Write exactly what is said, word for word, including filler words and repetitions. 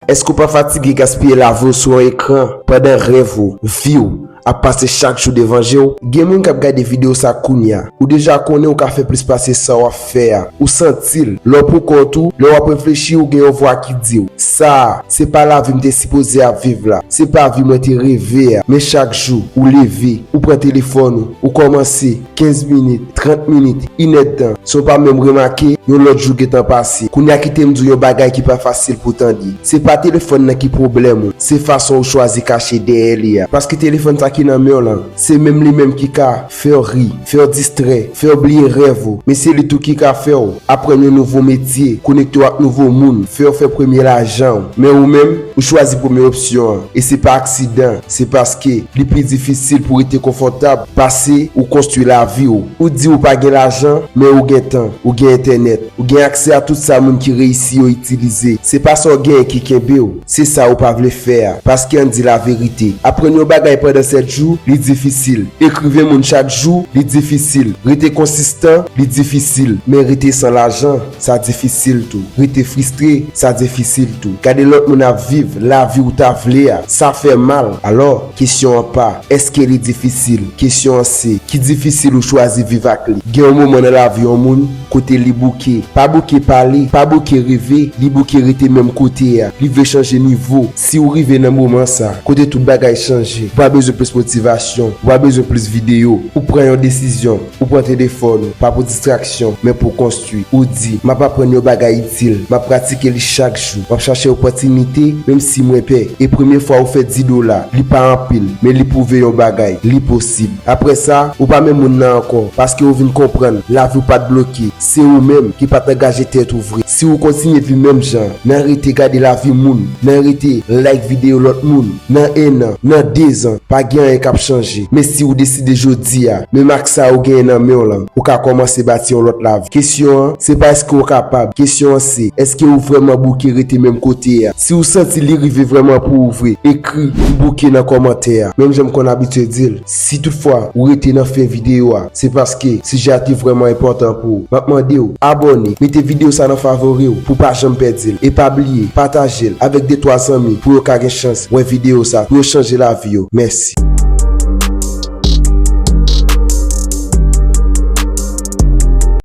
Èske w pa fatige gaspiye lavi w sou yon ekran pandan rèv ou, vi w, ap pase chak jou devan je w? Gen moun k ap gade videyo sa kounye a. Ou deja konnen ou ka fè plis pase sa w ap fè a. Ou santi l. Lè w poukont ou, lè w ap reflechi, ou gen yon vwa ki di w, sa a, se pa lavi m te sipoze ap viv la. Se pa vi mwen te reve a. Men chak jou, ou leve, ou pran telefòn ou, ou kòmanse, kenz minit, trant minit, inèdtan, san w pa menm remake, yon lòt jou gentan pase. Kounye a kite m di w yon bagay ki pa fasil pou tande. Se pa telefòn nan ki pwoblèm ou, se fason ou chwazi kache dèyè li a. Paske telefòn sa ki nan men w lan, se menm li menm ki ka fè w ri, fè w distrè, fè w bliye rèv ou. Men se li tou ki ka fè w aprann yon nouvo metye, konekte w ak nouvo moun, fè w fè premye lajan w. Men ou menm, ou chwazi premye opsyon an. E se pa aksidan, se paske li pi difisil pou rete konfòtab pase ou konstwi lavi w. Ou di ou pa gen lajan, men ou gen tan, ou gen entènèt, ou gen aksè a tout sa moun ki reyisi yo itilize. Se pa sa w genyen ki kenbe w, se sa ou pa vle fè a. Paske ann di laverite, aprann yon bagay pandan sèt jou, li difisil. Ekrive moun chak jou, li difisil. Rete konsistan, li difisil. Men rete san lajan, sa difisil tou. Rete fristre, sa difisil tou. Gade lòt moun ap viv lavi ou ta vle a, sa fè mal. Alò, kesyon an pa èske li difisil. Kesyon an se, ki difisil ou chwazi viv ak li? Gen yon moman nan lavi yon moun kote li bouke. Pa bouke pale, pa bouke reve, li bouke rete menm kote a. Li vle chanje nivo. Si w rive nan moman sa, kote tout bagay chanje, ou pa bezwen plis motivasyon, ou pa bezwen plis videyo, ou pran yon desizyon. Ou pran telefòn ou, pa pou distraksyon, men pou konstwi. Ou di, m ap aprann yon bagay itil, m ap pratike li chak jou, m ap chache opòtinite, menm si mwen pè. E premye fwa ou fè dis dola, li pa anpil, men li pwouve yon bagay, li posib. Apre sa, ou pa menm moun nan ankò, paske ou vin konprann, lavi w pa t bloke, se ou menm ki pa t angaje tèt ou vre. Si ou kontinye viv menm jan, nan rete gade lavi moun, nan rete like videyo lòt moun, nan en an, nan de zan, pa gen anyen k ap chanje. Men si ou deside jodi a, menm ak sa ou genyen nan men w lan, ou ka kòmanse bati yon lòt lavi. Kesyon an, se pa èske w kapab. Kesyon an se, èske ou vrèman bouke rete menm kote a? Si ou santi li rive vrèman pou ou vre, ekri, m bouke nan kòmantè a. Menm jan m konn abitye di l, si toutfwa ou rete nan fen videyo a, se paske sijè a te vrèman enpòtan pou ou. M ap mande w, abòne, mete videyo sa nan favori w pou w pa janm pèdi l. E pa bliye, pataje l avèk de twa zanmi pou yo ka gen chans wè videyo sa, pou yo chanje lavi yo. Mèsi.